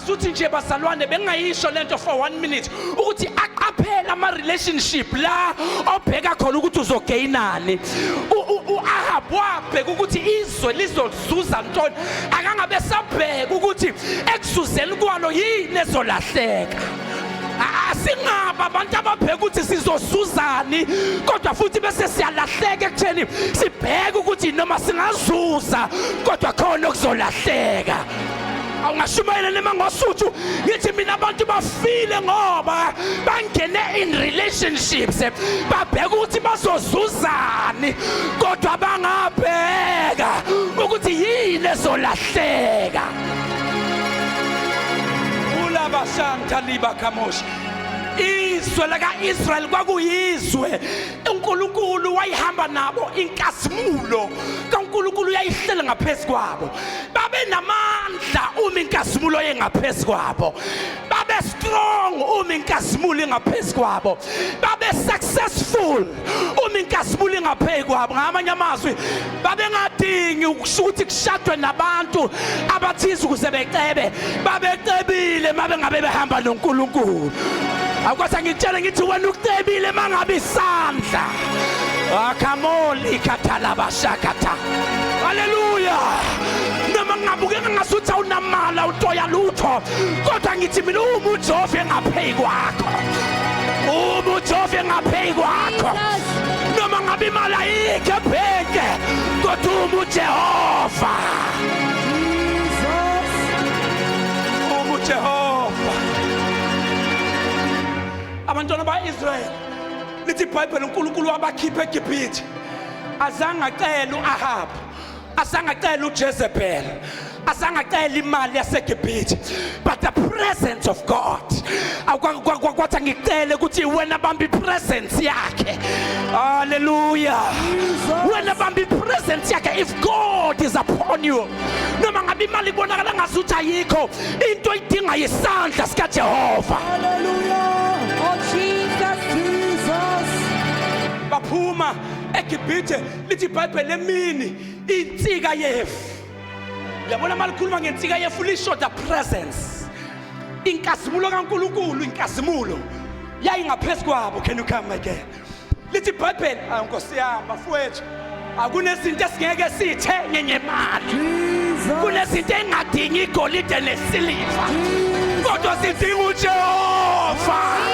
Ngasuthi nje bazalwane, bengayisho lento for one minute ukuthi aqaphele ama relationship la obheka khona ukuthi uzogainani. U-Ahab wabheka ukuthi izwe lizozuza ntoni, akangabe sabheka ukuthi ekuzuzeni kwalo yini ezolahleka. Asingaba abantu ababheka ukuthi sizozuzani kodwa futhi bese siyalahleka ekutheni sibheke ukuthi noma singazuza kodwa khona okuzolahleka. Awungashumayela noma ngoSuthu, ngithi mina abantu bafile ngoba bangene in relationships, babheka ukuthi bazozuzani kodwa bangabheka ukuthi yini ezolahleka. Ulabashantaliba kamoshi. Izwe laka-Israyeli kwakuyizwe uNkulunkulu wayihamba nabo, inkazimulo kaNkulunkulu yayihlela ngaphezu kwabo. Babenamandla uma inkazimulo yengaphezu kwabo, babe strong uma inkazimulo ingaphezu kwabo, babe successful uma inkazimulo ingaphezu kwabo. Ngamanye amazwi, babengadingi ukuthi kushadwe nabantu abathize ukuze becebe, babecebile mabengabe behamba noNkulunkulu. Akwase ngitshele ngithi wena ucebile mangabe isandla akhamoli khathalabashakatha. Haleluya! Noma ngingabukeka ngasuthi awunamala utoya lutho, kodwa ngithi mina uma uJehova engapheyi kwakho, uma uJehova engapheyi kwakho, noma ngabe imali ayikho ebhenke, kodwa uma uJehova, uma uJehova. Abantwana ba-Israyeli, lithi iBhayibheli, uNkulunkulu wabakhipha eGibhithe, azange acele u-Ahab, azange acele uJezebel, azange acele imali yaseGibhithe, but the presence of God. Kwathi ngicele ukuthi wena bamba ipresence yakhe. Haleluya! Wena bamba ipresence yakhe. If God is upon you, noma ngabe imali ibonakala ngazuthi ayikho, into oyidinga yisandla sikaJehova. Hallelujah. Oh Jesus. Jesus. Baphuma eGibhithe, lithi iBhayibheli, emini insika yefu. Uyabona, malikhuluma ngensika yefu lisho the presence, inkazimulo kaNkulunkulu. Inkazimulo yayingaphezu kwabo. Can you come again? Lithi iBhayibheli, ayi Nkosi yami, bafowethu, akunezinto esingeke siyithenge ngemali. Jesus. Kunezinto engadingi igolide nesiliva, kodwa sidinga uJehova.